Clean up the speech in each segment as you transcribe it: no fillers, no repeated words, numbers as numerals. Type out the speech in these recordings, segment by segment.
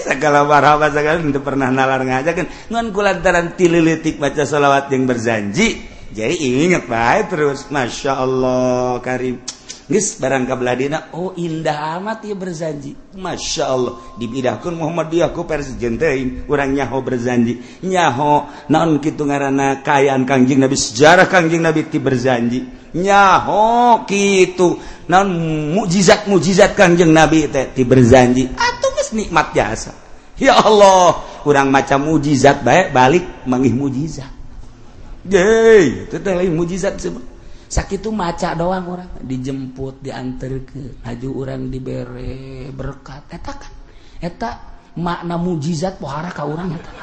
Segala marhaba segala teu pernah nalar ngajakeun ngan kulantaran ti leutik baca sholawat jeung berzanji jadi inget bae terus Masya Allah karim. Geus barang ka beladina oh indah amat ieu berzanji Masya Allah dibidahkeun Muhammadiyah ku presiden teuing urang nyaho berzanji nyaho naon kitu ngaranna kaayaan Kangjeng Nabi sejarah Kangjeng Nabi ti berzanji nyaho kitu naon mukjizat-mukjizat Kangjeng Nabi teh ti berzanji atuh geus nikmat jasa ya Allah urang maca mukjizat bae balik manggih mukjizat deui teh lain mukjizat sih. Sakitu maca doang orang dijemput diantar ke haju orang dibere berkat eta kan eta makna mukjizat pohara ka urang eta.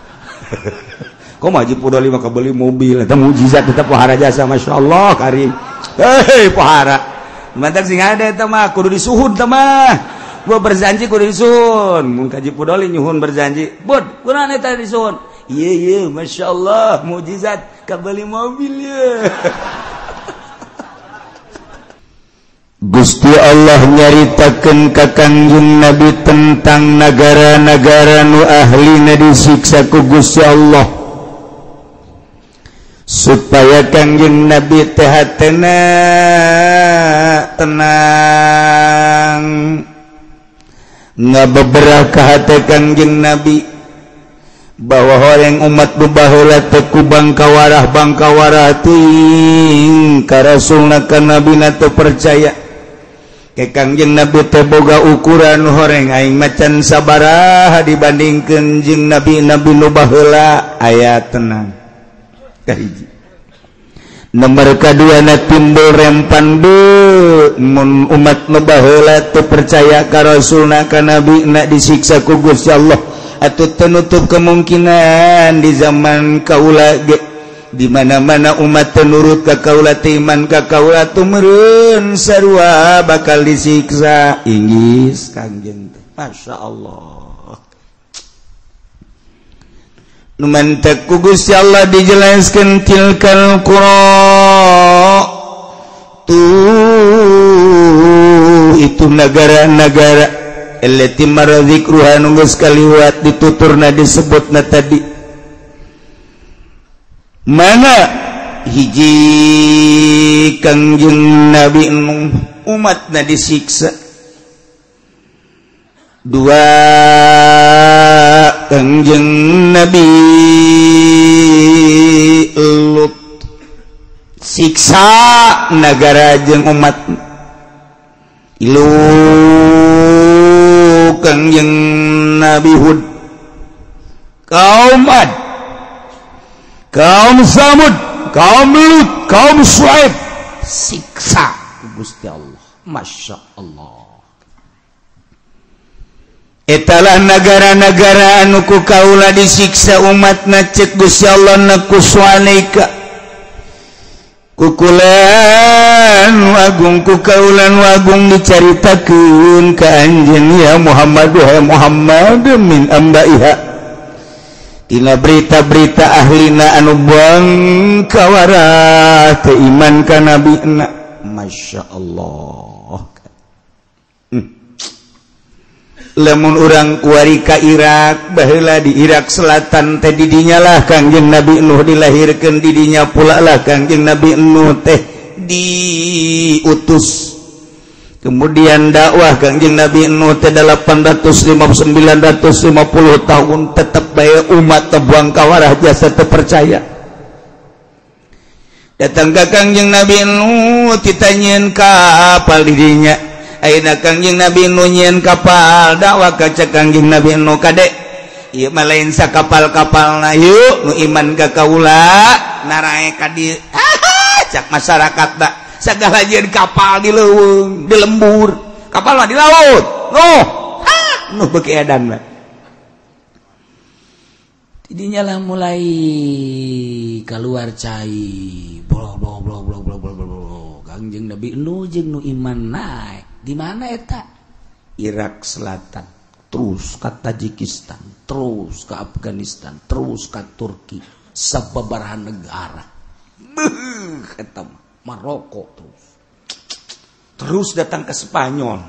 Kok maju pudoli maka beli mobil eta mukjizat eta pohara jasa Masya Allah karim. Hei pohara mantap sing ada eta mah kudu disuhun teh mah. Gua berzanji kudu disuhun mun kaji pudoli nyuhun berzanji bud kunaon eta disuhun ieu ieu Masya Allah mukjizat kabeli mobil ye. Gusti Allah nyaritakeun ka Kangjeng Nabi tentang negara-negara nu ahlina disiksa ku Gusti Allah supaya Kangjeng Nabi teh hatena tenang ngabeberah ka hate Kangjeng Nabi bahwa horeng umat nu baheula teh ku bangkawarah teuing ka rasulna ka nabina teu percaya. Kangjeng Nabi teh boga ukuran horeng aing macan sabaraha dibandingkeun jeung nabi-nabi nu baheula aya tenang. Kahiji. Nomor kadua na timbul rempan deui mun umat nu baheula teu percaya ka rasulna ka nabina disiksa ku Gusti Allah atuh teu nutup kemungkinan di zaman kaula ge di mana-mana umat tenurut ka kaula teh iman ka kaula tumeureun sarua bakal disiksa inggis Kangjeng teh Masya Allah nu mantak ku Gusti Allah dijelaskeun tilkal qura tuh itu negara-negara allati marra dzikruha nu geus kaliwat dituturna disebutna tadi mana hiji Kangjeng Nabi Nuh umatna disiksa dua Kangjeng Nabi Lut siksa nagara jeung umat ilu Kangjeng Nabi Hud kaum Ad kaum Samud, kaum Lut, kaum Syuaib siksa Gusti Allah. Masya Allah. Etalah negara-negara anu ku kaula disiksa umatna cek Gusti Allah nakusu alaika kukulan wagung ku kaulan wagung dicaritakeun ka anjeun ya Muhammad wahai Muhammad min ambaiha tina berita-berita ahlina anu bangkawarah teu iman ka nabina. Masya Allah. Lamun urang kuari ka Irak baheula di Irak Selatan teh didinya lah Kangjeng Nabi Nuh dilahirkeun didinya pula lah Kangjeng Nabi Nuh teh diutus. Kemudian dakwah Kangjeng Nabi Nuh teh 850 950 tahun tetep bae umat tebuang kawarah jasa teu percaya. Datang ka Kangjeng Nabi Nuh ditanyeun kapal didinya. Ayeuna Kangjeng Nabi Nuh nyieun kapal dakwah ka cek Kangjeng Nabi Nuh kade ieu mah lain sakapal-kapalna yuk nu iman ka kaula narae ka dieu. Cak masyarakat da segala jieun kapal di leuweung di lembur kapal mah di laut nuh nuh beuki edan mah tidinya lah mulai keluar cai blok blok blok blok blok blok blok Kangjeng Nabi Nuh jeung nu iman naik di mana eta Irak Selatan terus ke Tajikistan terus ke Afghanistan terus ke Turki sababaraha negara beuh eta Maroko terus datang ke Spanyol.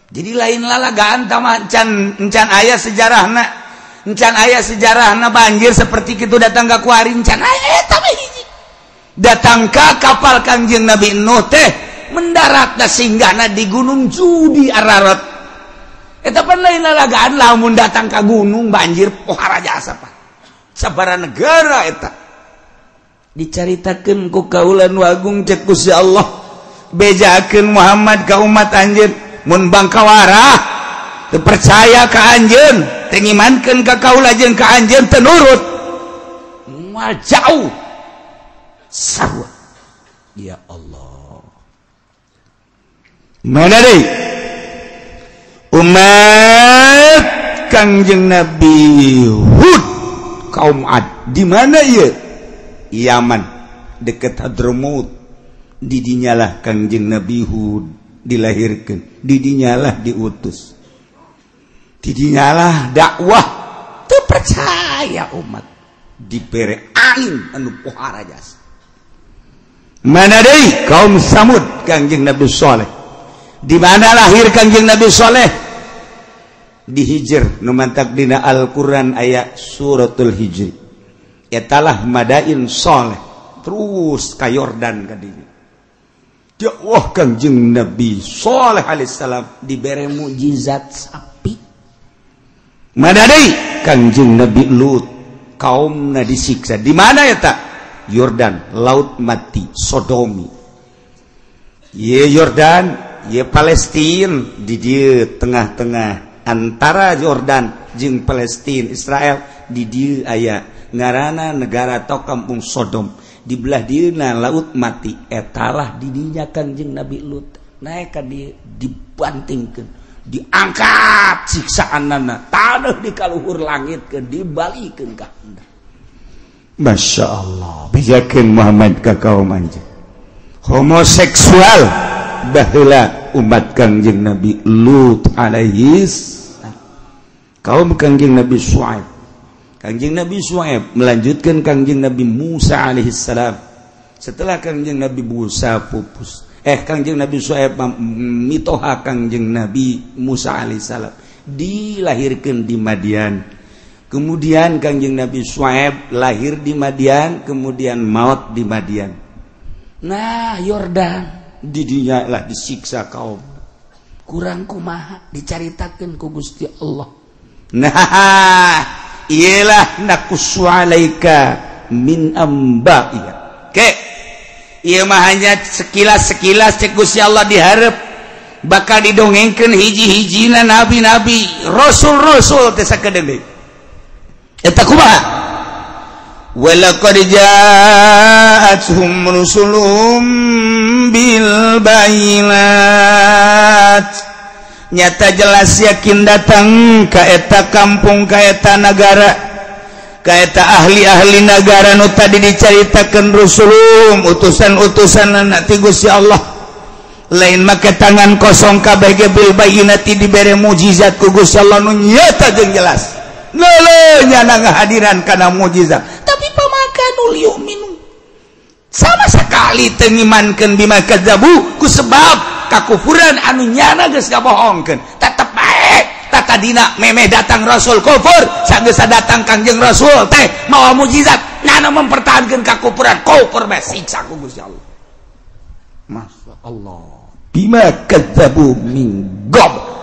Jadi lain lalagaan tama encan encan aya sejarahna, encan aya sejarahna banjir seperti itu datang ka kuari, encan aya eta mah hiji. Datang ka kapal Kangjeng Nabi Nuh teh mendarat da singgahna di Gunung Judi Ararat. Eta pan lain lalagaan lamun datang ka gunung banjir pohara jasa pak. Sabara negara eta. Dicaritakeun ku kaula nu agung cek Gusti Allah. Bejakeun Muhammad ka umat anjeun. Mun bangkawarah teu percaya ka anjeun, teu ngimankeun ka kaula jeung ka anjeun teu nurut. Moal jauh. Sarua. Ya Allah. Mana deui? Umat Kangjeng Nabi Hud kaum Ad di mana ieu? Yaman, deket Hadramaut. Di dinyalah Kangjeng Nabi Hud dilahirkan, didinyalah diutus, didinyalah dakwah. Teu percaya umat dibere angin anu pohara jasa. Mana deui kaum Samud Kangjeng Nabi Saleh? Di mana lahir Kangjeng Nabi Saleh? Di Hijr, nu mantak dina Al-Qur'an aya suratul Hijr. Etalah Madain Saleh, terus ka Yordan ka dinya. Dakwah Kangjeng Nabi Saleh alaihissalam dibere mukjizat sapi. Mana deui Kangjeng Nabi Lut kaumna disiksa. Di mana eta? Yordan, Laut Mati, Sodomi. Ye Yordan, ye Palestina, di dieu tengah-tengah antara Yordan jeung Palestina, Israel, di dieu aya ngaranna negara atau kampung Sodom. Di belah dieuna Laut Mati, etalah di dinya Kangjeng Nabi Lut. Naik ka dieu dibantingkeun, diangkat siksaanana, taneuh di kaluhur langit ke dibalikeun ka handap. Masya Allah, bejakeun Muhammad ka kaum anjeun. Homoseksual baheula umat Kangjeng Nabi Lut alaihis kaum Kangjeng Nabi Syuaib. Kangjeng Nabi Syuaib melanjutkan Kangjeng Nabi Musa alaihissalam. Setelah Kangjeng Nabi Musa pupus, Kangjeng Nabi Syuaib mitoha Kangjeng Nabi Musa alaihissalam dilahirkan di Madian. Kemudian Kangjeng Nabi Syuaib lahir di Madian, kemudian maut di Madian. Nah, Yordan di dinya lah disiksa kaum. Kurang kumaha dicaritakeun ku Gusti Allah. Nah, iyalah naqussu alaika min amba'iha. Ke ieu mah hanya sekilas-sekilas cek Gusti Allah dihareup bakal didongengkeun hiji-hijina nabi-nabi, rasul-rasul teh sakedeung deui. Eta kumaha? Walaqad ja'atuhum rusulum bil bayinat. Nyata jelas yakin datang ka eta kampung, ka eta nagara, ka eta ahli-ahli nagara nu tadi dicaritakeun rusulum, utusan-utusan ti Gusti Allah. Lain make tangan kosong kabeh ge bil bayinati dibere mukjizat ku Gusti Allah nu nyata jeung jelas. Leuleung nyana ngahadiran kana mukjizat, tapi pamakanu liyuminu sama sekali teu ngimankeun bima kadzabu ku sebab kakufuran anu nyana geus ngabohongkeun. Tetep bae tatadina memeh datang rasul kufur, sageus datang Kangjeng Rasul teh mawa mukjizat nyana mempertahankeun kakufuran, kufur bae siksa ku Gusti Allah. Masya Allah, bima kadzabu min qabl.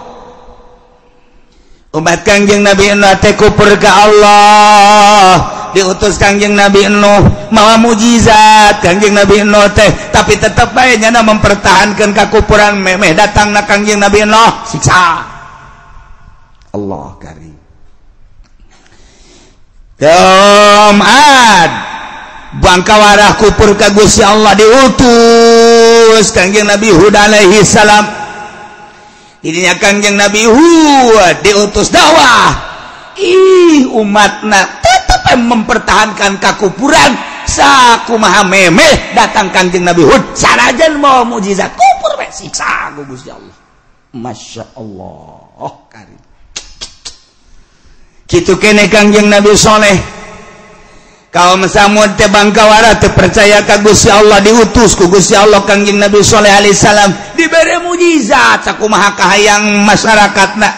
Umat Kangjeng Nabi Nuh teh kufur ka Allah, diutus Kangjeng Nabi Nuh mawa mukjizat Kangjeng Nabi Nuh teh, tapi tetep bae nyana mempertahankan kakufuran memeh datangna Kangjeng Nabi Nuh siksa. Allah karim. Kaum Ad bangkawarah kufur ka Gusti Allah diutus Kangjeng Nabi Hud alaihi salam. Ininya Kangjeng Nabi Hud diutus dakwah. Ih umatna tetep mempertahankan kakufuran sakumaha memeh datang Kangjeng Nabi Hud sanajan mau mukjizat kufur bae siksa ku Gusti Allah. Masya Allah karim. Kitu kene Kangjeng Nabi Soleh. Kaum Samud teh bangkawara teu percaya ka Gusti Allah, diutus ku Gusti Allah Kangjeng Nabi Shaleh alaihi salam, dibere mujizat sakumaha kahayang masyarakatna,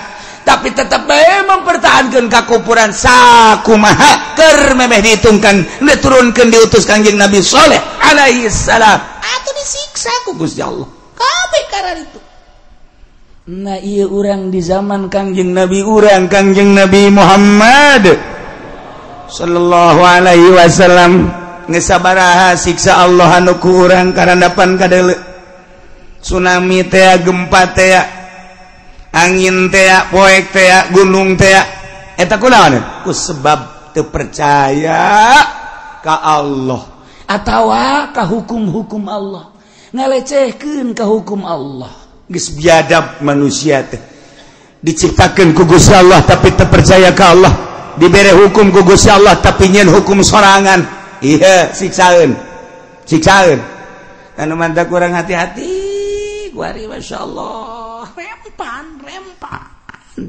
tapi tetep bae mempertahankeun kakupuran sakumaha keur memeh dihitungkan diturunkeun diutus Kangjeng Nabi Shaleh alaihi salam atuh disiksa ku Gusti Allah kabeh kararitu. Nah ieu urang di zaman Kangjeng Nabi urang Kangjeng Nabi Muhammad sallallahu alaihi wasallam ngesabaraha siksa Allah anu ku urang karandapan kadeuleu. Tsunami teh, gempa teh, angin teh, poek teh, gunung teh, eta kunaon? Ku sebab teu percaya ka Allah atawa ka hukum-hukum Allah, ngalecehkeun ka hukum Allah. Geus biadab manusia teh, diciptakeun ku Gusti Allah tapi teu percaya ka Allah, dibere hukum ku Gusti Allah tapi nyen hukum sorangan. Iya, siksaeun. Siksaeun. Anu mantap kurang hati-hati, kuari masyaallah, rempan, rempan.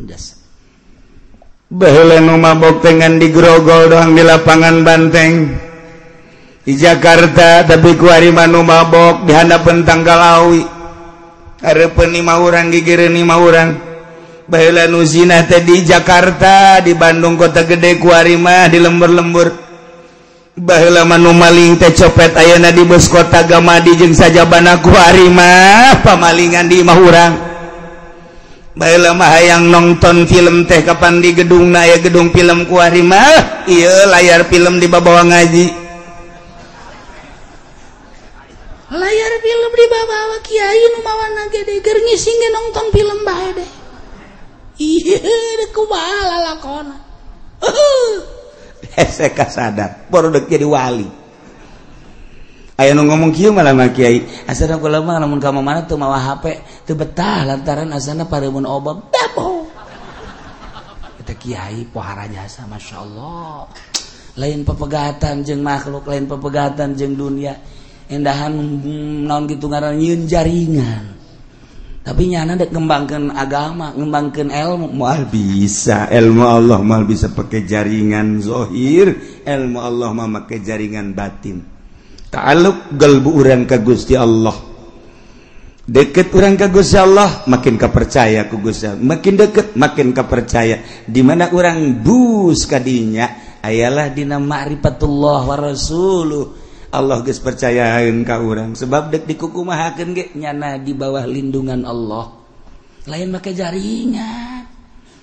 Jasa. Baheula nu mabok teh ngan digrogol doang di lapangan Banteng di Jakarta, tapi kuari mah nu mabok di handapeun tanggal awi. Hareupeun 5 urang, gigireun 5 urang. Baheula nu zina teh di Jakarta, di Bandung kota gede, kuari mah di lembur-lembur. Baheula mah nu maling teh copet ayeuna di bus kota Gamadi jeung sajabana, kuari mah pamalingan di imah urang. Baheula mah hayang nonton film teh kapan di gedungna aya gedung film, kuari mah ieu layar film di babawa ngaji. Layar film di babawa kiai nu mawana gede keur ngising ge nonton film bae deh. Iya, kumaha lalakona. Hese kasadar, baru dek jadi wali. Aya nu ngomong kieu malah mah kiai, asana kula mah lamun ka mana teu mawa HP, teu betah lantaran asana pareumun obam. Dabo. Eta kiai pohara jasa masyaallah. Lain pepegatan jeung makhluk, lain pepegatan jeung dunia. Endahan naon kitu ngaran nyieun jaringan. Tapi nyana dek ngembangkeun agama, ngembangkeun ilmu, moal bisa. Ilmu Allah moal bisa pakai jaringan zahir, ilmu Allah mah make jaringan batin. Ta'alluq galbu urang ka Gusti Allah. Deket urang ka Gusti Allah, makin kapercaya ku Gusti Allah. Makin deket, makin kapercaya. Di mana urang bus kadinya, ayalah dina ma'rifatullah wa rasuluh. Allah geus percayaeun ka urang sebab dek dikukumahakeun ge nyana di bawah lindungan Allah. Lain make jaringan,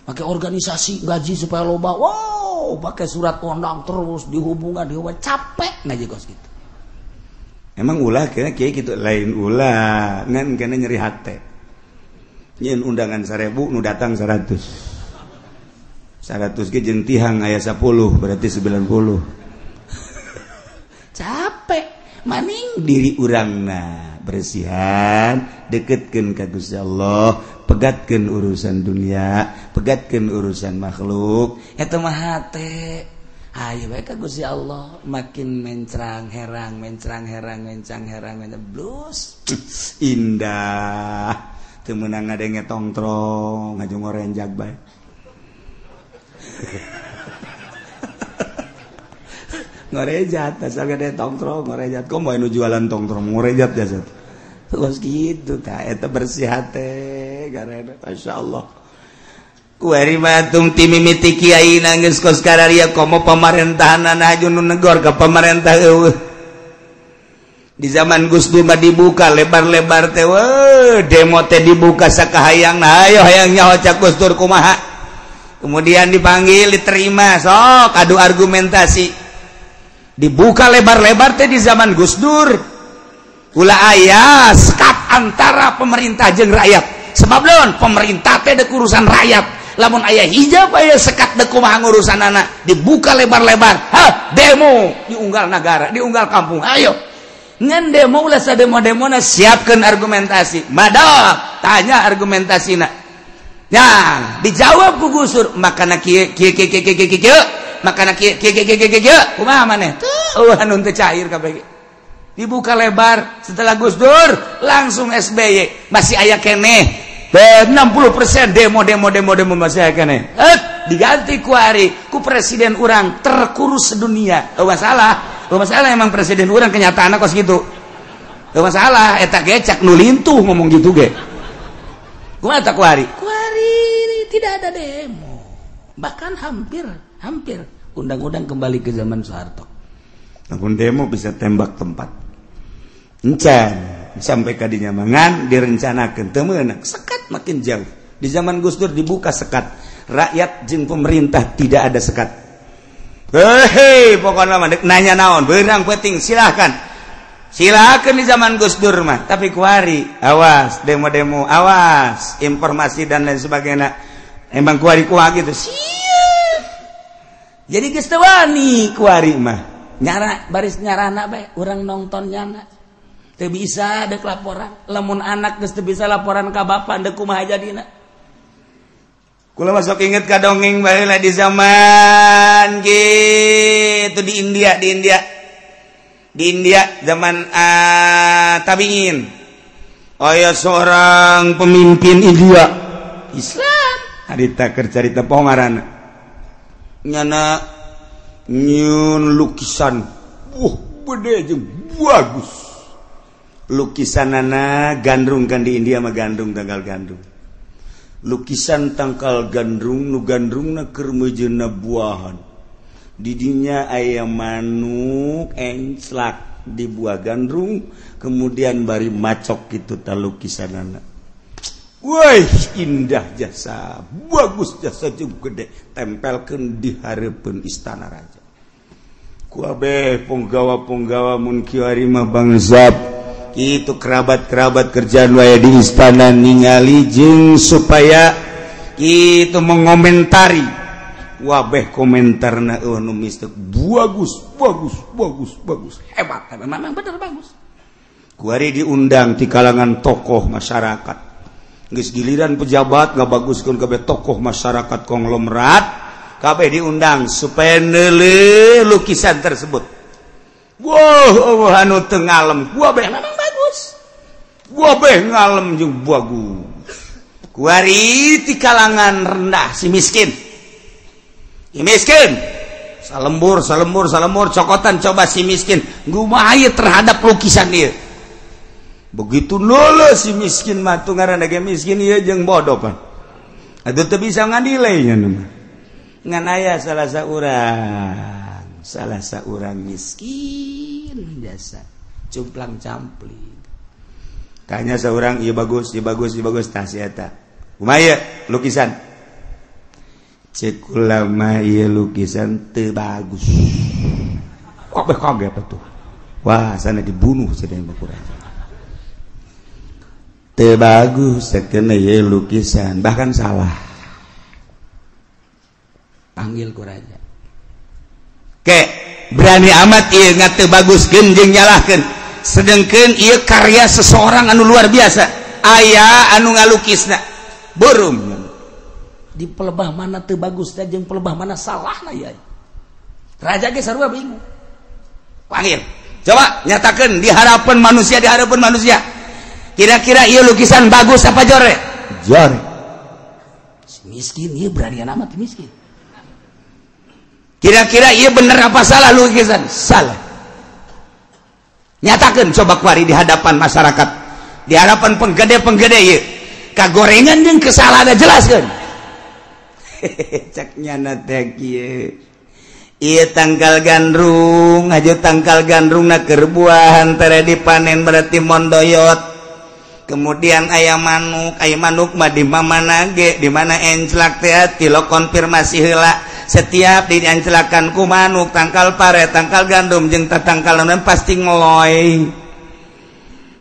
make organisasi gaji supaya loba. Wow, pakai surat undang terus dihubungan, dihubungan capek ngaji kos gitu. Emang ulah kena kiai gitu, lain ulah ngan kena nyeri hate. Nyeun undangan 1000 nu datang 100. 100 ge jeung tihang aya 10 berarti 90. Capek maning diri urangna bersihan, deketkeun ka Gusti Allah, pegatkeun urusan dunia, pegatkeun urusan makhluk. Eta mah hate. Ayo bae ka Gusti Allah, makin mencrang herang, mencrang herang, mencang herang, mencang blus. Indah. Teu meunang ngadenge tongtrong, ngaju ngorenjag bae. Ngorejat asal gede tongtrong ngorejat, kok mau nu jualan tongtrong ngorejat jasa terus gitu ta eta bersih hate garena masyaallah. Kuari matung ti mimiti kiai geus kos kararia komo pamarentahan aju nu negor ka pamarentah eueuh. Di zaman Gus Dur mah dibuka lebar-lebar teh weuh, demo teh dibuka sakahayangna, ayo hayang nyaho cak Gus Dur kumaha. Kemudian dipanggil diterima sok adu argumentasi. Dibuka lebar-lebar teh di zaman Gus Dur. Ulah aya sekat antara pemerintah jeung rakyat. Sebab lawan pemerintah teh dek urusan rakyat. Lamun aya hijab aya sekat dek kumaha ngurusanana. Dibuka lebar-lebar. Hah, demo diunggal negara, diunggal kampung. Ayo. Ngan demo ulah sademo-demona siapkeun argumentasi. Madap, tanya argumentasina. Ya, dijawab ku Gus Dur, makana kieu kieu kieu kieu kieu kieu. Makana kieu kieu kieu kieu kieu kumaha maneh teu anu teu cair kabeh. Dibuka lebar setelah Gus Dur langsung SBY masih aya keneh 60% demo demo demo demo masih kene. Diganti ku ari ku presiden urang terkurus sedunia. Oh masalah. Oh masalah emang presiden urang kenyataanna kos gitu. Oh masalah eta ge cak nu lintuh ngomong gitu ge. Kumaha tah ku ari? Ku ari tidak ada demo. Bahkan hampir hampir undang-undang kembali ke zaman Soeharto. Namun demo bisa tembak tempat. Encan sampai kadinya mangan direncanakan teu meunang sekat makin jauh. Di zaman Gus Dur dibuka sekat, rakyat jeung pemerintah tidak ada sekat. Hei, pokoknya mah nanya naon beurang penting silahkan, silahkan di zaman Gus Dur mah. Tapi kuari awas demo-demo, awas informasi dan lain sebagainya. Emang kuari kuah gitu siap. Jadi geus teu wani kuari mah nyara baris nyarana bae urang nonton nyana. Teu bisa dek laporan, lamun anak geus teu bisa laporan ka bapak deuk kumaha jadina. Kula masuk inget ka dongeng baheula di zaman gitu di India, di India. Di India zaman tabiin. Aya seorang pemimpin India Islam. Harita keur carita poho ngaranna. Nyana nyieun lukisan. Wah, gede jeung bagus. Lukisanana gandrung kan di India mah gandrung tangkal gandrung. Lukisan tangkal gandrung nu gandrungna keur meujeuhna buahan. Didinya aya manuk enclak di buah gandrung kemudian bari macok gitu ta lukisanana. Woi, indah jasa, bagus jasa jeung gede, tempelkeun di hareupeun istana raja. Ku abeh punggawa-punggawa mun kiwari mah bangsap. Itu kerabat-kerabat kerjaan wae di istana ningali jeung supaya itu mengomentari. Wabeh komentarna eueuh nu mistek bagus bagus bagus bagus hebat memang bener bagus. Kuari diundang di kalangan tokoh masyarakat. Geus giliran pejabat ngabaguskeun kabeh tokoh masyarakat konglomerat kabeh diundang supaya neuleuh lukisan tersebut. Wah, anu teu ngalem wabeh memang bagus. Wabeh ngalem jeung bagus. Kuari ti kalangan rendah si miskin. Si miskin. Salembur, salembur, salembur cokotan coba si miskin kumaha terhadap lukisan ieu. Begitu neuleuh si miskin mah tuh ngaranna ge miskin ieu jeung bodoh pan. Atuh teu bisa ngadilai nya mah. Ngan aya salah saurang. Salah seorang miskin jasa cumplang campling tanya seorang iya bagus iya bagus iya bagus tah si eta kumaha lukisan cek ulama ieu lukisan teu bagus kabeh kaget atuh wah sana dibunuh sadaya kurang teu bagus sakeuna ieu lukisan bahkan salah panggil ku raja. Ke berani amat ieu ngateu baguskeun jeung nyalahkeun sedengkeun ieu karya seseorang anu luar biasa aya anu ngalukisna burum di pelebah mana teu bagus teh jeung pelebah mana salahna ieu raja ge sarua bingung. Panggil coba nyatakeun di harapan manusia, di harapan manusia kira-kira ieu lukisan bagus apa jore? Jore. Si miskin ieu beranian amat miskin. Kira-kira iya bener apa salah lukisan? Salah. Nyatakan coba kuari di hadapan masyarakat, di hadapan penggede-penggede ieu. Kagorengan jeung kesalahan jelaskeun. Cek nyana teh kieu. Ieu tangkal gandrung, aja tangkal gandrungna keur buahan tere dipanen berarti mondoyot. Kemudian aya manuk mah di mana ge, di mana enclak teh tilo konfirmasi heula. Setiap diancelakan ku manuk tangkal pare tangkal gandum jeung tatangkal naon pasti ngeloy.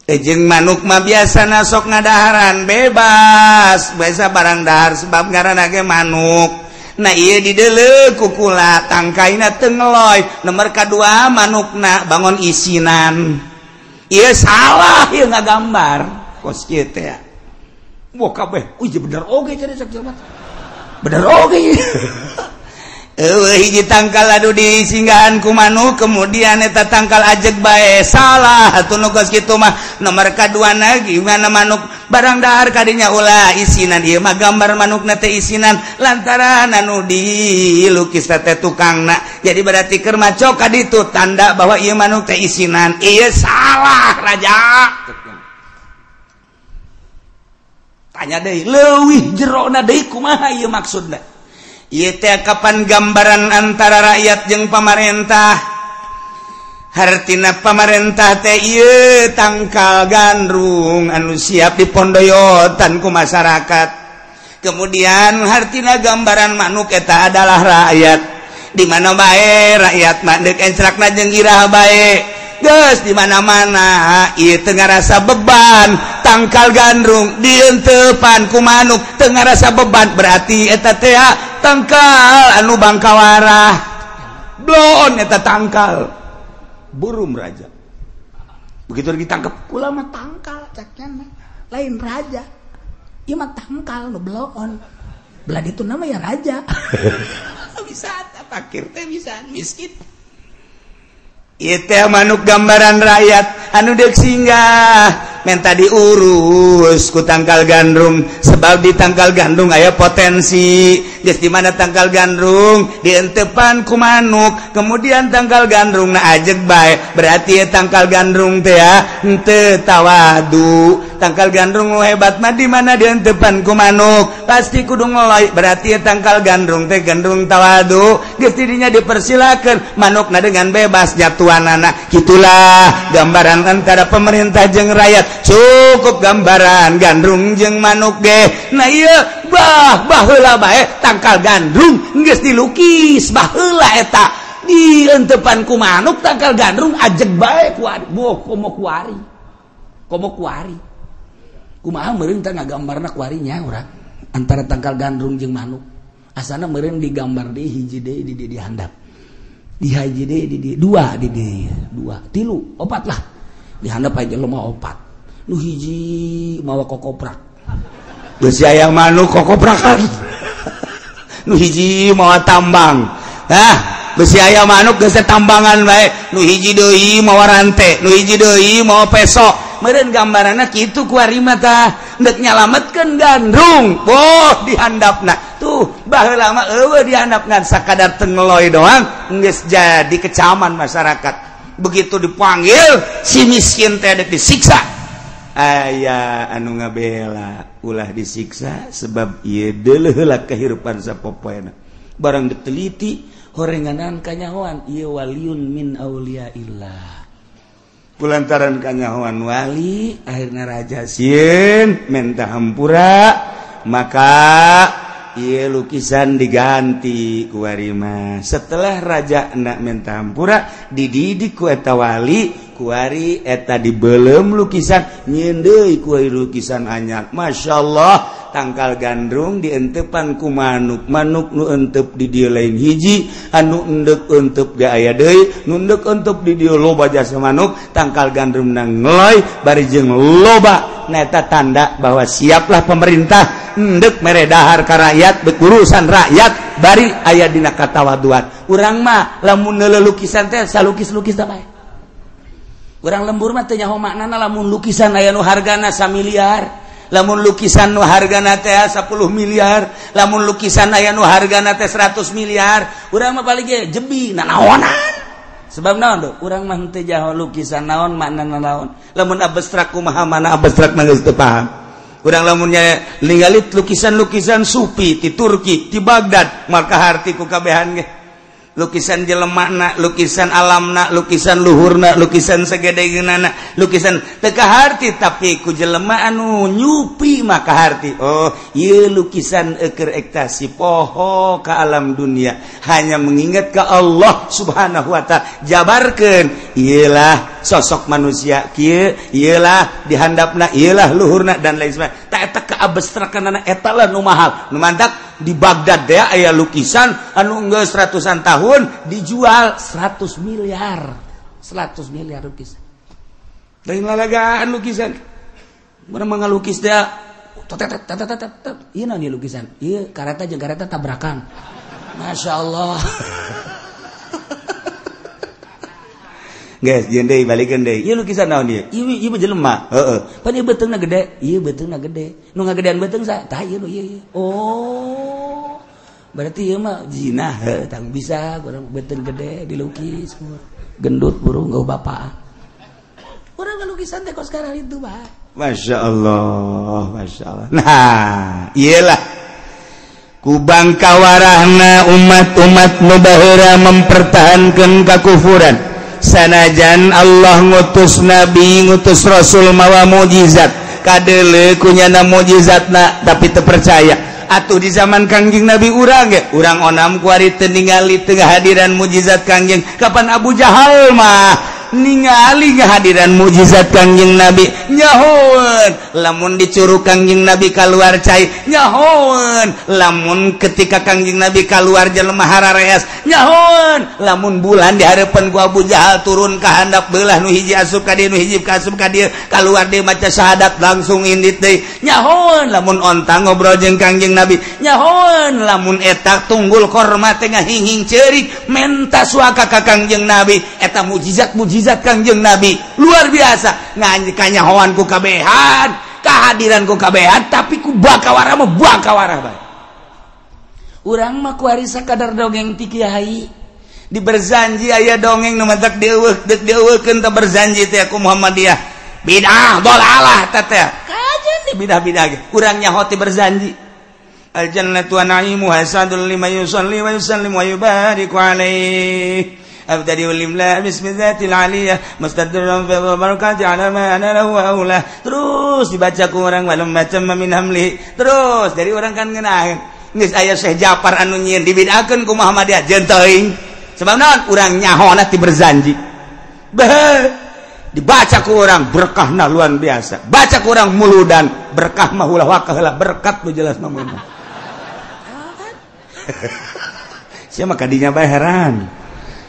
Jeung manuk mah biasana sok ngadaharan bebas, biasa barang dahar sebab ngaranna ge manuk. Nah ieu dideuleu ku kula tangkaina teu ngeloy. Nomor kadua manukna bangun isinan. Ieu salah ieu ngagambar kos kieu teh. Wah kabeh, uy bener oge jadi cek jelema. Bener oge. Eueuh hiji tangkal anu disinggahan ku manuk kemudian eta tangkal ajeg bae salah atuh nu geus kitu mah. Nomor kaduana gimana manuk Barang dahar kadinya ulah isinan ieu mah gambar manukna teh isinan lantaran anu dilukis teh tukangna. Jadi berarti keur maco ka ditu tanda bahwa ieu manuk teh isinan. Ieu salah raja. Tanya deui leuwih jerona deui kumaha ieu maksudna? Ieu teh kapan gambaran antara rakyat jeung pamarentah? Hartina pamarentah teh ieu tangkal gandrung anu siap dipondoyotan ku masyarakat. Kemudian hartina gambaran manuk eta adalah rakyat. Di mana bae rakyat mah deuk encrakna jeung iraha bae. Geus di mana-mana ieu teu ngarasa beban tangkal gandrung dientepan ku manuk teu ngarasa beban berarti eta teh tangkal anu bangkawarah. Bloon eta tangkal. Burung raja. Begitu ditangkap kula mah tangkal ceknya lain raja. Ieu mah tangkal nu bloon. Belah ditu nama ya raja. Bisa fakir teh bisa miskin. Ieu teh manuk gambaran rakyat anu deuk singgah menta diurus ku tangkal gandrung sebab di tangkal gandrung aya potensi. Geus di mana tangkal gandrung dientepan ku manuk, kemudian tangkal gandrung na ajeg bae berarti tangkal gandrung teh henteu tawadu. Tangkal gandrung nu hebat mah di mana dientepan ku manuk pasti kudu ngeloy berarti tangkal gandrung teh gandrung tawadu. Geus didinya dipersilakeun manukna dengan bebas jatuhanana. Kitulah gambaran antara pemerintah jeung rakyat. Cukup gambaran gandrung jeung manuk ge. Nah ieu bah baheula bae tangkal gandrung geus dilukis baheula eta dientepan ku manuk tangkal gandrung ajeg bae ku boh komo kuari. Komo kuari. Kumaha meureun teh ngagambarna kuari nya urang antara tangkal gandrung jeung manuk. Asana meureun digambar deui hiji deui di di handap. Di hiji deui di dua di dua, tilu, opat lah. Di handap aja lemah opat. Nu hiji mawa kokoprak. Geus aya manuk kokoprakan. Nu hiji mawa tambang. Hah, besi aya manuk geus tambangan bae. Nu hiji deui mawa rante, nu hiji deui mawa peso. Meureun gambaranna kitu ku ari mah tah deuk nyalametkeun gandrung. Boh di handapna. Tuh, baheula mah eueuh di handap ngan sakadar teu ngeloy doang geus jadi kecaman masyarakat. Begitu dipanggil si miskin teh deuk disiksa. Aya anu ngabela ulah disiksa sebab ieu deuleuh heula kehidupan sapopoena. Barang diteliti horenganan kanyahoan ieu waliun min auliaillah. Kulantaran kanyahoan wali akhirna raja sieun menta hampura maka ieu lukisan diganti ku warima. Setelah raja nak menta hampura dididik ku eta wali kuari eta dibelem lukisan nyieun deui ku lukisan anyar. Masya Allah tangkal gandrung dientepan ku manuk, manuk nu entep di dieu lain hiji anu endek entep ge aya deui nu endek entep di dieu loba jasa manuk tangkal gandrung na ngeloy bari jeung loba. Nah eta tanda bahwa siaplah pemerintah endek mere dahar ka rakyat berurusan rakyat bari aya dina katawaduan. Urang mah lamun neuleuh lukisan teh salukis-lukis teh bae. Urang lembur mah teu nyaho maknana lamun lukisan aya nu hargana 1 miliar, lamun lukisan nu hargana teh 10 miliar, lamun lukisan aya nu hargana teh 100 miliar, urang mah paling ge jebi nanaonan. Sebab naon do? Urang mah teu nyaho lukisan naon maknana naon. Lamun abstrak kumaha mana abstrak mah geus teu paham. Urang lamunnya ningali lukisan-lukisan sufi di Turki, di Baghdad, maka harti ku kabehan ge. Lukisan jelemana, lukisan alamna, lukisan luhurna, lukisan segedegeunana, lukisan teu kaharti tapi ku jelema anu nyupi maka harti. Oh, ieu lukisan eukeur ektasi poho ka alam dunia, hanya mengingat ka Allah Subhanahu wa taala. Jabarkeun ieulah sosok manusia kieu, ieulah dihandapna, ieulah luhurna dan lain sebagainya. Ta eta kaabstrakanana eta lah nu mahal. Nu mantak di Baghdad deh aya lukisan anu geus ratusan tahun dijual 100 miliar. 100 miliar lukisan. Lain lalagaan lukisan. Urang mah ngalukis teh tet. Ieu naon ieu lukisan? Ieu kareta jeung kareta tabrakan. Masya Allah. Geus jeung deui balikeun deui. Ieu lukisan naon ieu? Ieu ieu jelema. Heeh. Pan ieu beuteungna gede, ieu beuteungna gede. Nu ngagedean beuteung sa? Tah ieu nu ieu ieu. Oh. Berarti ieu mah zina heuh tang bisa urang beuteung gede dilukis. Gendut burung geuh bapak. Urang lukisan teh kos sekarang itu bah. Masya Allah, Masya Allah. Nah, iyalah kubang kawarahna umat-umat nu baheula mempertahankan kakufuran. Sanajan Allah ngutus nabi, ngutus rasul mawa mukjizat, kadeuleu kunyana mukjizatna tapi teu percaya. Atuh di zaman Kangjeng Nabi urang ge, urang onam kuari teu ningali teu ngahadiran mukjizat Kangjeng. Kapan Abu Jahal mah ningali kehadiran mukjizat Kangjeng Nabi, nyahoeun lamun dicurug Kangjeng Nabi kaluar cai, nyahoeun lamun ketika Kangjeng Nabi kaluar jelema harareas, nyahoeun lamun bulan di hareupeun ku Abu Jahal turun ka handap beulah nu hiji asup ka dieu nu hiji ka asup ka dieu kaluar deui maca syahadat langsung indit deui, nyahoeun lamun onta ngobrol jeung Kangjeng Nabi, nyahoeun lamun eta tunggul korma teh ngahing-hing ceurik menta suaka ka Kangjeng Nabi. Eta mukjizat-mukjizat Kangjeng Nabi luar biasa, nganyahoan ku kabehan, kehadiran ku kabehan, tapi ku bakawara mah bakawara bae. Urang mah kuari sakadar dongeng ti kiai di berzanji aya dongeng nu matak dieuweuh deuk dieuweuhkeun teh berzanji teh ku Muhammadiyah bidah dolalah teh teh kajen di bidah-bidah ge urang nyaho ti berzanji. Al jannatu wa na'imuha sadul liman yusalli wa yusallim wa yubariku alaihi. Abdadi ulimla bismi dzatil aliyah mustadran fi barakati ala ma ana lahu aula. Terus dibaca ku urang walam macam min hamli. Terus dari orang kan ngeunah. Geus aya Syekh Japar anu nyieun dibid'ahkeun ku Muhammadiyah jeung teuing. Sebab naon? Urang nyahona ti berzanji. Beuh, dibaca ku urang berkahna luar biasa. Baca ku urang muludan berkah mah ulah wakah heula berkat nu jelas mah mun. Sia mah kadinya bae heran.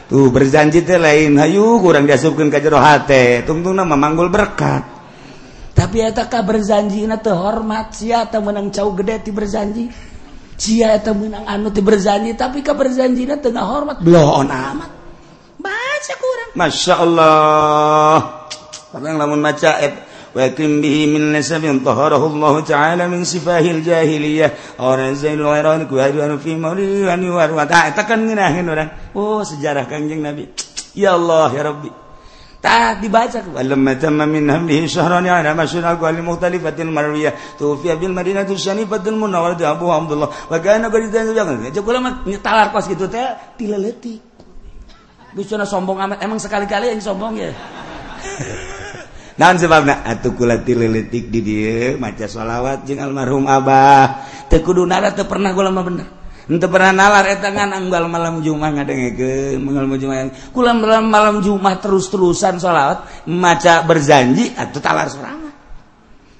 Tuh berzanji teh lain hayu kurang diasupkeun ka jero hate tungtungna mah manggul berkat. Tapi eta ka berzanjina teu hormat, sia teh meunang cau gede ti berzanji, sia eta meunang anu ti berzanji, tapi ka berzanjina teu ngahormat bloon amat. Baca kurang Masya Allah. Padahal lamun maca wa kim bihi min nasabin taharahu Allah ta'ala min sifahil jahiliyah orang zainul iran ku hadu fi mawliwan wa ta kan ngeunaheun urang. Oh sejarah Kangjeng Nabi, ya Allah ya Rabbi. Tah dibaca walamma tamma min hamlihi syahran ala masyhur aqwal mukhtalifatil marwiyah tufiya bil madinati syanifatil munawwarah Abu Abdullah wa kana qad jangan kula mah talar kos kitu teh tileleutik. Bisa sombong amat emang sekali-kali yang sombong ya. Naon sebabna atuh kula tileleutik di dieu maca sholawat jeung almarhum abah teu kudu nara teu pernah kula mah bener. Henteu pernah nalar eta ngan anggal malam Jumat ngadengekeun malam Jumat kula malam Jumat terus-terusan sholawat maca berzanji atuh talar sorangan.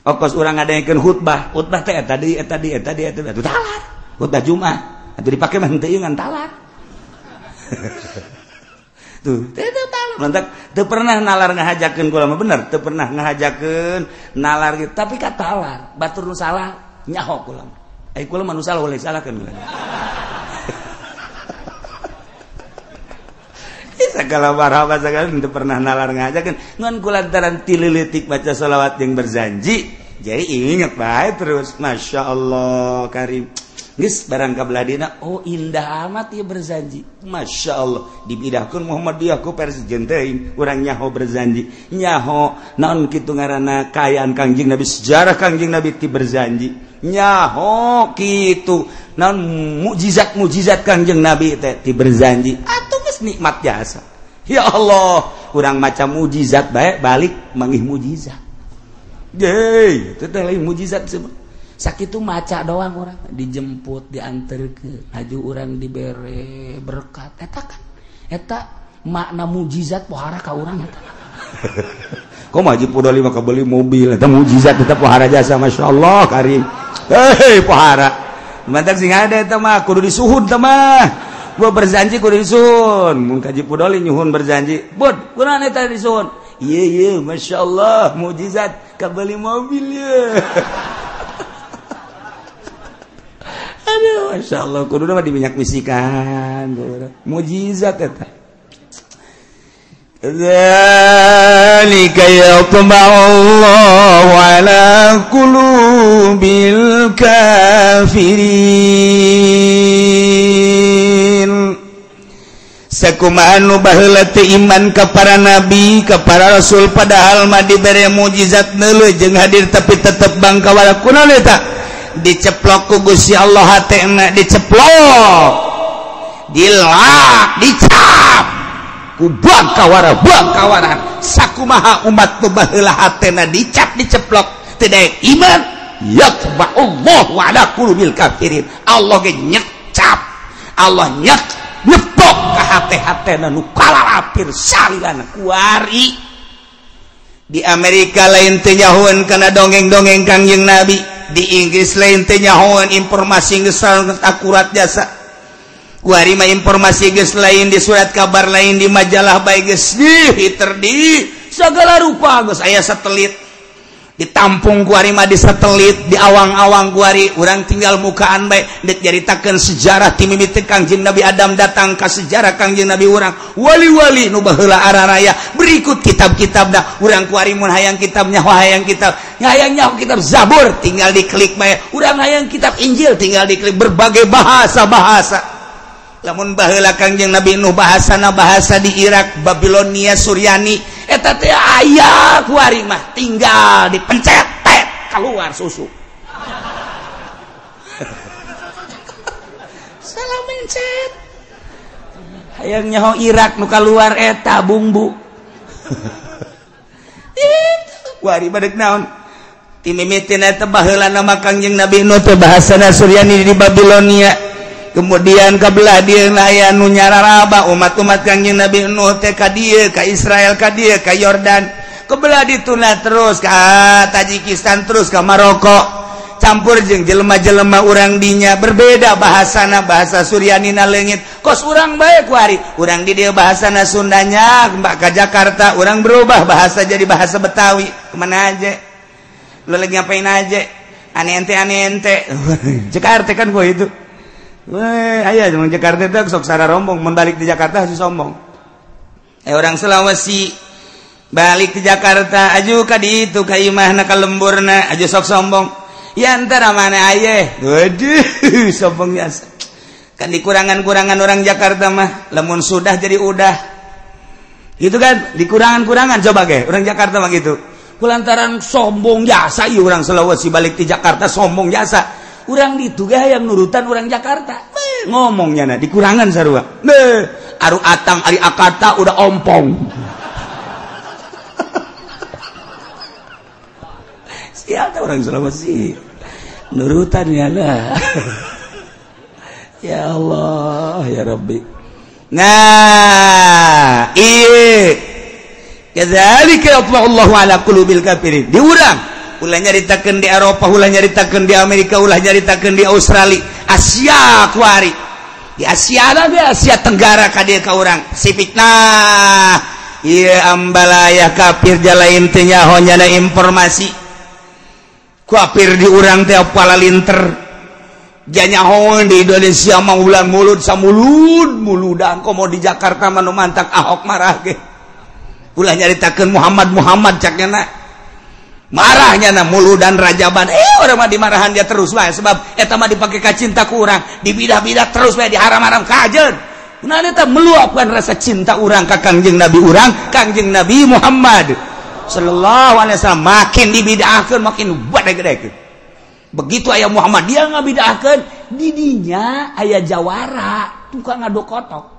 Okos urang ngadengekeun khutbah, khutbah teh eta deui eta deui eta deui eta atuh talar. Khutbah Jumat atuh dipake mah henteu ngan talar. Tuh, teu talar. Lantak teu pernah nalar ngahajakeun kula mah bener, teu pernah ngahajakeun nalar gitu, tapi ka talar, batur nu salah nyaho kula mah. Ai kula mah nu salah boleh salahkeun kula. Segala marhaba segala teu pernah nalar ngahajakeun, ngan kulantaran tilileutik baca sholawat jeung berzanji, jadi inget bae terus Masya Allah karim. Geus barang ka belah dina, oh indah amat ieu berzanji. Masya Allah dibidahkeun Muhammadiyah ku versi jeung teuing urang nyaho berzanji. Nyaho naon kitu ngaranna kaayaan Kangjeng Nabi, sejarah Kangjeng Nabi ti berzanji. Nyaho kitu naon mukjizat-mukjizat Kangjeng Nabi teh ti berzanji. Atuh geus nikmat jasa. Ya Allah, urang maca mukjizat bae balik manggih mukjizat. Deui, itu teh lain mukjizat semua. Sakitu maca doang orang dijemput diantarkeun haju urang dibere berkat eta kan eta makna mukjizat pohara ka urang eta. Kok mah Haji Pudoli mah kabeli mobil eta mukjizat tetep pohara jasa masyaallah karim. Hei pohara. Mantap sing ada eta mah kudu disuhun teh mah. Gua berzanji kudu disuhun. Mun ka Haji Pudoli nyuhun berzanji. Bud, kunaon eta disuhun? Ieu ieu masyaallah mukjizat kabeli mobil ye. Aduh, Masya Allah, kudu mah diminyak misikan, mukjizat eta. Dzalika yatba'u Allahu ala qulubil kafirin. Sakumaha nu baheula teu iman ka para nabi, ka para rasul, padahal mah dibere mukjizat neuleuh jeung hadir tapi tetep bangkawara. Kunaon eta? Diceplok ku Gusti Allah hatena, diceplok, dilak, dicap ku bangkawara bangkawara. Sakumaha umat nu baheula hatena dicap diceplok teu daek iman, yatba'ullahu ala qulubil kafirin. Allah ge nyecap, Allah nyek nyepok ka hate-hatena nu kalalapir salilana kuari. Di Amerika lain teu nyahoeun kana dongeng-dongeng Kangjeng Nabi, di Inggris lain teu nyahoeun informasi geus akurat jasa. Kuari mah informasi geus lain di surat kabar, lain di majalah bae geus di di segala rupa geus aya satelit. Ditampung kuari mah di satelit, di awang-awang kuari, urang tinggal mukaan bae dek nyaritakeun sejarah ti mimiti Kangjeng Nabi Adam datang ka sejarah Kangjeng Nabi urang, wali-wali nu baheula araraya, berikut kitab-kitabna. Urang kuari mun hayang kitabnya, hayang kitab, hayang nyaho kitab Zabur tinggal diklik bae, urang hayang kitab Injil tinggal diklik, berbagai bahasa-bahasa. Lamun baheula Kangjeng Nabi Nuh bahasana bahasa di Irak, Babilonia, Suryani, eta teh aya kuari mah tinggal dipencet tet keluar susu. Salah mencet. Hayang nyaho Irak nu kaluar eta bumbu. Itu kuari mah deuk naon? Ti mimitina eta baheula nama Kangjeng Nabi Nuh teh bahasana Suryani di Babilonia. Kemudian kabelah dieu aya nu nyararaba umat-umat Kangjeng Nabi Nuh teh ka dieu, ka Israel, ka dieu, ka Yordan. Kebelah dituna terus ka Tajikistan, terus ka Maroko. Campur jeung jelema-jelema urang dinya berbeda bahasana, bahasa Suryanina leungit. Kos urang bae kuari, urang di dieu bahasana Sundanya, mbak ka Jakarta urang berubah bahasa jadi bahasa Betawi. Kemana aja? Lu lagi ngapain aja? Aneh ente aneh ente. Jakarta kan gua itu. Weh, aya jeung Jakarta teh sok sara rombong, mun balik di Jakarta harus sombong. Orang Sulawesi balik ke Jakarta aju ka ditu ka imahna ka lemburna aju sok sombong. Ya antara mana aye? Waduh, sombong biasa. Kan dikurangan-kurangan orang Jakarta mah, lamun sudah jadi udah. Gitu kan, dikurangan-kurangan coba ge orang Jakarta mah gitu. Kulantaran sombong jasa ieu orang Sulawesi balik di Jakarta sombong jasa. Urang ditu ge hayang nurutan urang Jakarta. Beuh, ngomongnya na dikurangan sarua. Beuh, aru atang ari akata udah ompong. Siapa orang Sulawesi nurutan ya lah. Ya Allah ya Rabbi. Nah, iya. Kadzalika yatba'u ala qulubil kafirin. Diurang ulah nyaritakeun di Eropa, ulah nyaritakeun di Amerika, ulah nyaritakeun di Australia, Asia kuari. Di Asia lah, di Asia Tenggara ka dieu ka urang. Pasifik nah, ieu ambalaya kafir jalain teu nyaho nyana informasi. Kafir di urang teh palalinter. Janyaho di Indonesia mah ulah mulut samulud muludan komo di Jakarta mah nu mantak Ahok marah ge. Ulah nyaritakeun Muhammad Muhammad cak nya marahnya na muludan rajaban orang mah dimarahan dia terus wae sebab eta mah dipake ka cinta ku urang dibidah-bidah terus wae diharam-haram kajeun. Nah eta meluapkan rasa cinta urang ka Kangjeng Nabi urang, Kangjeng Nabi Muhammad sallallahu alaihi wasallam. Makin dibidahkeun makin gede-gede. Begitu aya Muhammad dia ngabidahkeun di dinya aya jawara tukang ngaduk kotok.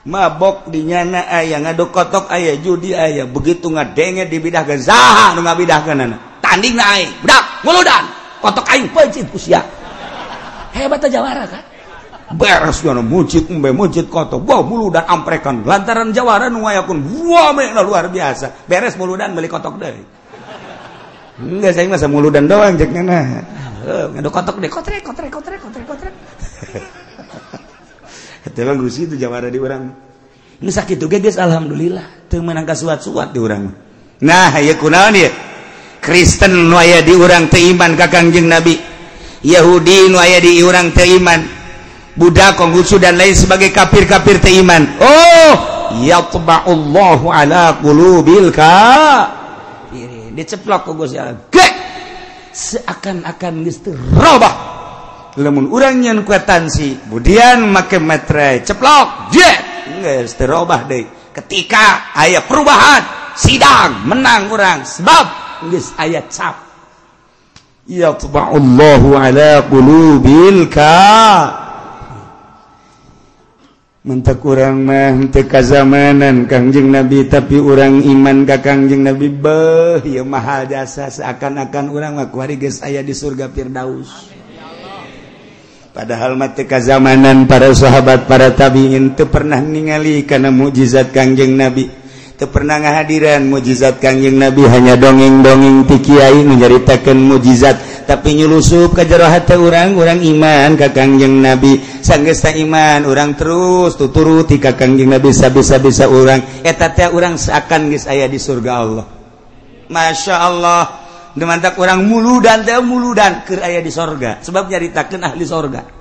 Mabok di nyana aya ngaduk kotok aya judi aya begitu ngadenge dibidahkeun saha nu ngabidahkeunana tandingna aing budak muludan kotok aing peuncit ku sia. Hebat jawara kan beres nyana mujid embe mujid kotok wah muludan amprekan lantaran jawara nu ngayakun wah mena luar biasa beres muludan beli kotok deui. Enggak saya mah muludan doang cek nyana ngaduk kotok deh kotrek kotrek kotrek kotrek kotrek. Eta mah gusi itu jawara di urang. Nu sakitu ge geus alhamdulillah teu meunang kasuat-suat di urang. Nah, ieu kunaon ieu? Kristen nu aya di urang teu iman ka Kangjeng Nabi. Yahudi nu aya di urang teu iman. Buddha, Konghucu dan lain sebagai kafir-kafir teu iman. Oh, Yatba'ullahu ala qulubil kafirin. Diceplok ku Gusti Allah. Gek seakan-akan geus teu robah. Lamun urang nyeun kuitansi, budian make meterai, ceplok, jet, geus teu robah deui. Ketika aya perubahan, sidang menang urang sebab geus aya cap. Yatba'ullahu ala qulubil kafirin. Mentak urang mah teu kazamanan Kangjeng Nabi tapi urang iman ka Kangjeng Nabi beuh ieu mahal jasa seakan-akan urang mah kuari geus aya di surga Firdaus. Padahal mah teu kazamanan para sahabat para tabiin teu pernah ningali kana mukjizat Kangjeng Nabi, teu pernah ngahadiran mukjizat Kangjeng Nabi, hanya dongeng-dongeng ti kiai nu nyaritakeun mukjizat tapi nyulusup ka jero hate urang, urang iman ka Kangjeng Nabi. Sanggeus ta iman urang terus tuturuti ka Kangjeng Nabi sabisa-bisa urang eta teh urang seakan geus aya di surga Allah. Masya Allah, demantak urang muludan teh muludan keur aya di sorga sebab nyaritakeun ahli sorga.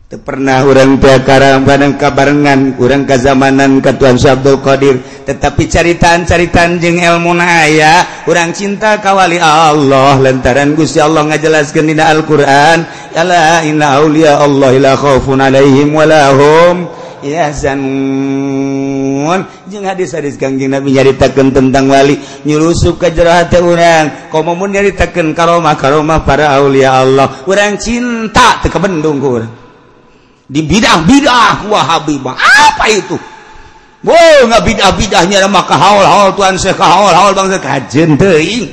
Teu pernah urang teh karang kabarengan urang kazamanan ka Tuan Syekh Abdul Qadir, tetapi caritaan-caritaan jeung elmuna aya urang cinta ka wali Allah lantaran Gusti Allah ngajelaskeun dina Al-Qur'an, ala inna auliya Allah la khaufun alaihim wa la hum yahzanun. Jeung hadis-hadis Kangjeng Nabi nyaritakeun tentang wali nyulusup ka jero hate urang, komo mun nyaritakeun karomah-karomah para aulia Allah, urang cinta teu kabendung ku urang. Di bidah-bidah Wahabi apa itu? Wow, nggak bidah-bidahnya maka haul-haul Tuhan Syekh haul-haul bangsa kajen teuing.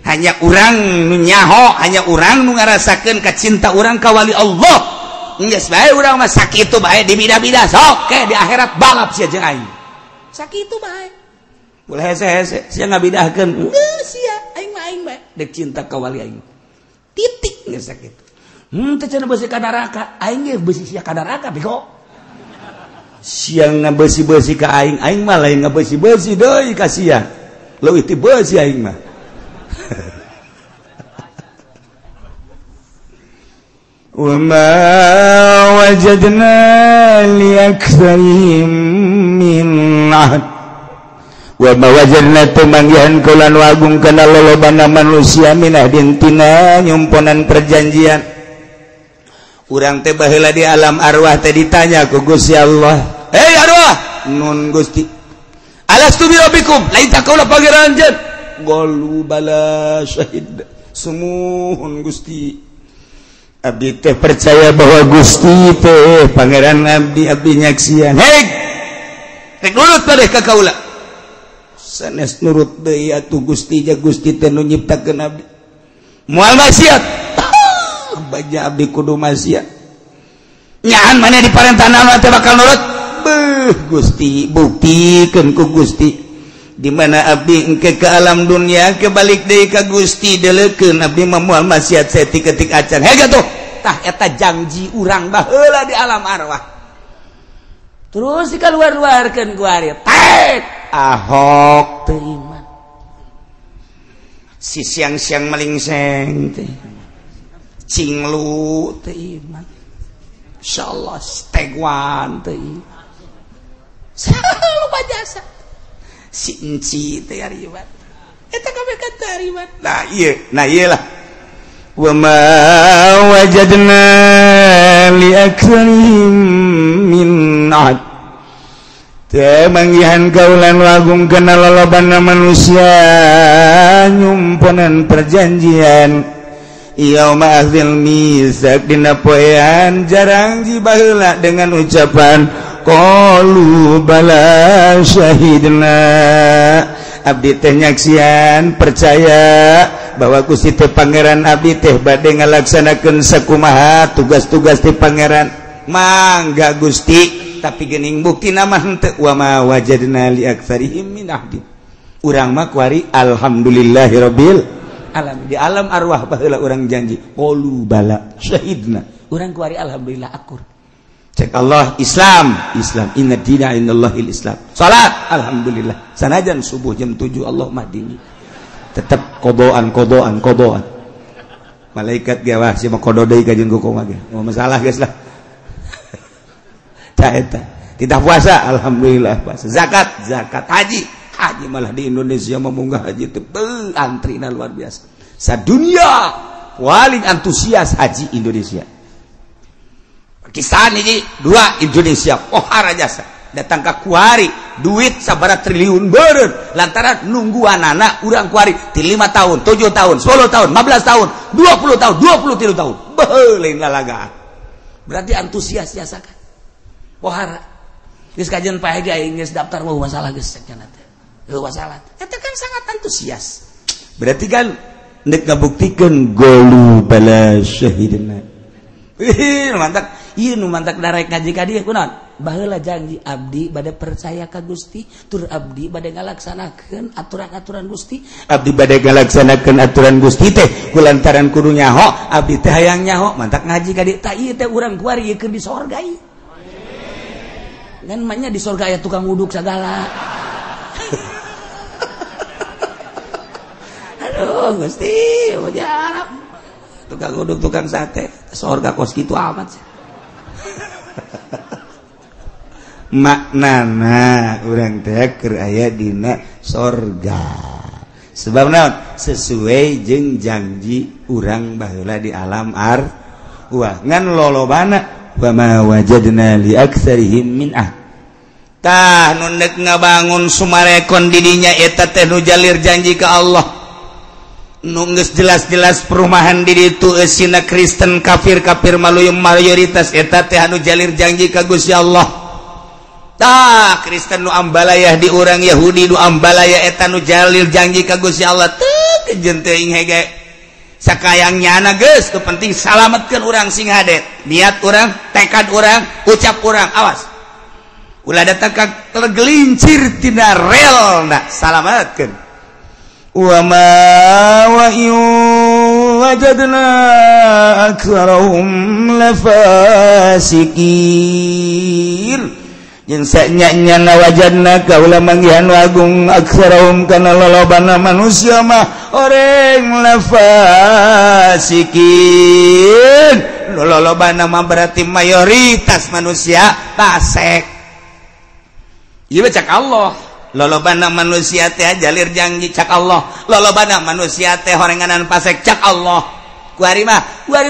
Hanya urang nu nyaho, hanya urang nu ngarasakeun kacinta urang ka wali Allah. Geus bae urang mah sakitu bae di bidah-bidah sok ke di akhirat balap sia jeung aing. Sakitu bae. Ulah hese-hese sia ngabidahkeun. Geus sia aing mah aing bae dek cinta ka wali aing. Titik geus sakitu. Teh cenah beusi ka neraka, aing ge beusi sia ka neraka bego. Sia ngabeusi-beusi ka aing, aing mah lain ngabeusi-beusi deui ka sia. Leuwih ti beusi aing mah. Wa ma wajadna li aktsarihim min ahd. Wa ma wajadna tumanggihan kula nu agung kana lolobana manusia min ahdin tina nyumponan perjanjian. Urang teh baheula di alam arwah teh ditanya ku Gusti Allah, "Hei arwah, nun Gusti, alastu bi rabbikum? Lain tak kaula pangeran anjeun?" Qalu bala syahid. Sumuhun Gusti. Abdi teh percaya bahwa Gusti teh pangeran abdi, abdi nyaksian. Hei, rek nurut padeh ka kaula. Sanes nurut deui atuh Gusti, ja Gusti teh nu nyiptakeun abdi. Moal maksiat. Baja abdi kudu maksiat. Nyaan mana diparentah naon teh bakal nurut? Beuh Gusti, buktikeun ku Gusti. Di mana abdi engke ke alam dunia kebalik deui ka Gusti deleukeun abdi mah moal maksiat saeutik-eutik acan. Hege tuh. Tah eta janji urang baheula di alam arwah. Terus dikaluar-luarkeun ku ari. Tek Ahok teu iman. Si siang-siang melingseng teh. Cinglu teu iman. Insyaallah stegwan teu iman. Lupa jasa. Si enci teh ari iman. Eta kabeh kata ari iman. Nah ieu, nah ieu lah. Wa ma wajadna li aktsarihim min ahd. Teu manggihan kaulan lagung kana lolobana manusia nyumponan perjanjian. Yauma akhil misak dina poean jarang jibaheula dengan ucapan qalu bala syahidna. Abdi teh nyaksian percaya bahwa Gusti teh pangeran abdi teh bade ngalaksanakeun sakumaha tugas-tugas ti pangeran. Mangga Gusti, tapi geuning buktina mah henteu. Wa ma wajadna li aktsarihim min ahdi. Urang mah kuari alhamdulillahirabbil alam. Di alam arwah baheula urang janji qalu bala syahidna, urang kuari alhamdulillah akur. Cek Allah Islam, Islam inna dina indallahil Islam. Salat alhamdulillah sanajan subuh jam 7 Allah mahdini tetep kodoan kodoan kodoan. Malaikat ge wah sia mah kodo deui ka jeung kumaha ge. Moal masalah geus lah. Tah eta. Tidak puasa, alhamdulillah puasa. Zakat, zakat, haji, haji malah di Indonesia memunggah haji itu antrina luar biasa. Sadunia paling antusias haji Indonesia. Pakistan ini dua Indonesia, pohara jasa. Datang ke kuari duit sabara triliun beureun lantaran nungguan anak urang kuari ti 5 tahun, 7 tahun, 10 tahun, 15 tahun, 20 tahun, 23 tahun. Beuh lain lalagaan. Berarti antusias jasa kan. Pohara. Geus kajian pae ge aing geus daftar mau masalah geus cenah teh. Heuh masalah. Eta kan sangat antusias. Berarti kan nek ngabuktikeun golu bala syahidna. Ih, mantak. Ieu nu mantak darek ngaji ka dieu kunaon? Baheula janji abdi bade percaya ka Gusti, tur abdi bade ngalaksanakeun aturan-aturan Gusti. Abdi bade ngalaksanakeun aturan Gusti teh kulantaran kudu nyaho, abdi teh hayang nyaho, mantak ngaji ka dieu. Tah ieu teh urang kuari ieu keur di sorga ieu. Ngan mah nya di sorga aya tukang wuduk sagala. Aduh Gusti, mujarab. Tukang uduk, tukang sate, sorga kos kitu amat sih. Maknana urang teh keur aya dina sorga. Sebab naon? Sesuai jeung janji urang baheula di alam arwah. Ngan lolobana wa ma wajadna li aktsarihim min ah. Tah nu neuk ngabangun Sumarekon di dinya eta teh nu jalir janji ka Allah. Nu geus jelas-jelas perumahan di ditu eusina Kristen kafir-kafir maluyum mayoritas eta teh anu jalir janji ka Gusti Allah. Tah Kristen nu ambalayah di urang Yahudi nu ambalaya eta nu jalir janji ka Gusti Allah teu kejeun teuing hege. Sakayang nyana geus nu penting salametkeun urang sing hade. Niat urang, tekad urang, ucap urang, awas. Ulah datang ka tergelincir tina relna, salametkeun. Wa ma wa wajadna aktsarahum lafasikin. Jeung sanya-nyana wajadna kaula manggihan agung aktsarahum kana lolobana manusia mah oreng lafasikin. Lolobana mah berarti mayoritas manusia fasik. Ieu cak Allah. Lolobana manusia teh jalir janji cak Allah. Lolobana manusia teh horenganan pasek cak Allah. Kuari mah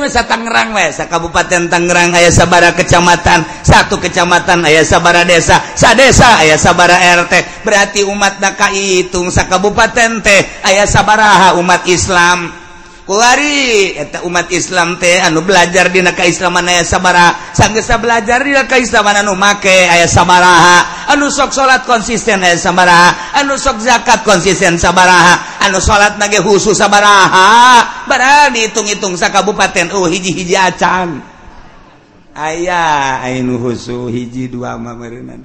sa Tangerang we, sa Kabupaten Tangerang aya sabara kecamatan, satu kecamatan aya sabara desa, sa desa aya sabara RT. Berarti umatna kahitung sa kabupaten teh aya sabaraha umat Islam. Kuari eta umat Islam teh anu belajar dina kaislaman aya sabaraha, sanggeus belajar dina kaislaman anu make aya sabaraha, anu sok salat konsisten aya sabaraha, anu sok zakat konsisten sabaraha, anu salat nage khusus sabaraha. Barang dihitung-hitung sa kabupaten oh hiji-hiji acan. Aya anu khusus hiji dua mah meureunana.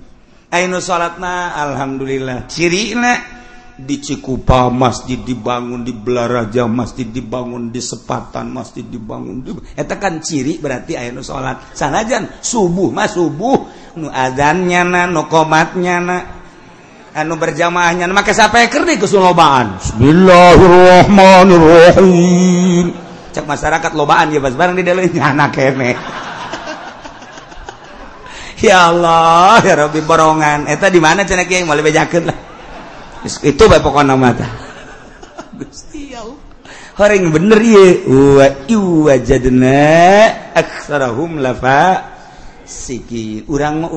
Anu salatna alhamdulillah cirina di Cikupa masjid dibangun, di Belaraja masjid dibangun, di Sepatan masjid dibangun. Eta kan ciri berarti aya nu salat. Sanajan subuh mah subuh nu azannya na, nu qomatnya na, anu berjamaahnya na, make sapeker deui kesulobaan. Bismillahirrahmanirrahim. Cek masyarakat lobaan ya bas barang di dalam nyana kene. Ya Allah, ya Rabbi borongan. Eta di mana cenah kiai moal bejakeun lah. Itu bae pokona mah tah. Gusti Allah. Horeng bener ieu. Wa wajadna aktsarahum lafa siki. Urang mah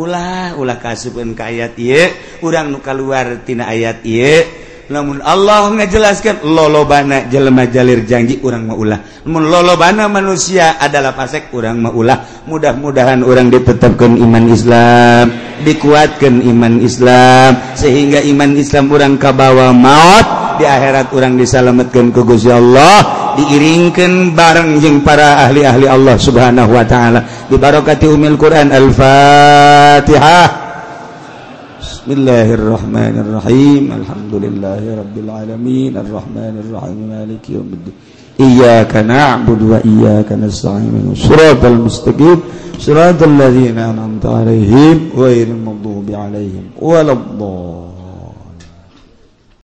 ulah kaasupeun ka ayat ieu, urang nu kaluar tina ayat ieu. Lamun Allah ngajelaskeun lolobana jelema jalir janji urang mah ulah. Lamun lolobana manusia adalah fasik urang mah ulah. Mudah-mudahan urang ditetapkeun iman Islam, dikuatkan iman Islam sehingga iman Islam urang kabawa maut di akhirat urang disalametkeun ku Gusti Allah, diiringkeun bareng jeung para ahli-ahli Allah Subhanahu wa taala. Bi barakati umil Quran. Al-Fatihah. Bismillahirrahmanirrahim. Alhamdulillahirabbil alamin arrahmanirrahim maliki yaumiddin. Iyyaka na'budu wa iyyaka nasta'in. Shiratal mustaqim. Shiratal ladzina an'amta 'alaihim ghairil maghdubi 'alaihim waladdallin.